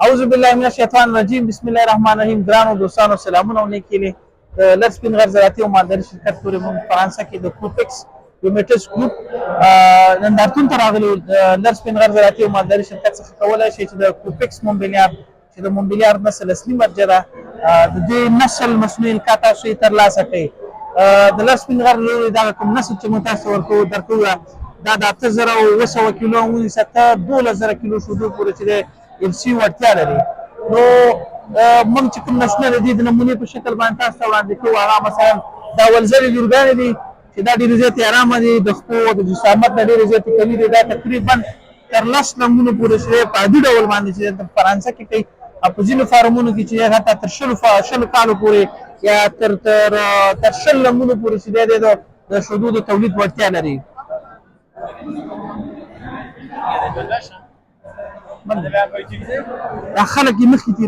اعوذ بالله من الشیطان الرجیم، بسم الله الرحمن الرحیم. ګرانو دوستانو، سلامونه او نیکې هیلې. د لر سپین غر زراعتي او مالداري شرکت پورې موږ فرانسه کې د کوپکس یومیټس ګروپ نندارتون ته راغلي. لر سپین غر زراعتي او مالداري شرکت څخه کولای شئ چې د کوپکس مونبلیار، چې د مونبلیار نسل اصلي مرجع ده، د دې نسل مصنوعي القاح تاسو یې ترلاسه کړئ. د لر سپین غر لوري دغه کوم نسل چې موږ تاسو ورکو درکوو، دا د 8700 کیلو ونیسه تر 12,000 کیلو شودو پورې چې دی ارثي وړتیا لري. نو موږ چې کوم نسلونه د دې د نمونې په شکل باندې تاسو ته وړاندې کوو، هغه مثلا دا ولزرې لورګانې دي چې دا ډېرې زیاتې ارامه دي، د خپو او د جسامت نه ډېرې زیاتې کمې دي. دا تقریبا تر 10 لنګونو پورې چې په عادي ډول باندې چې د فرانسه کې کوي او په ځینو فارمونو کې چې حتی تر 20 کالو پورې یا تر تر تر 20 لنګونو پورې چې دی د شودو د تولید وړتیا لري. دا خلک یې مخکې تېر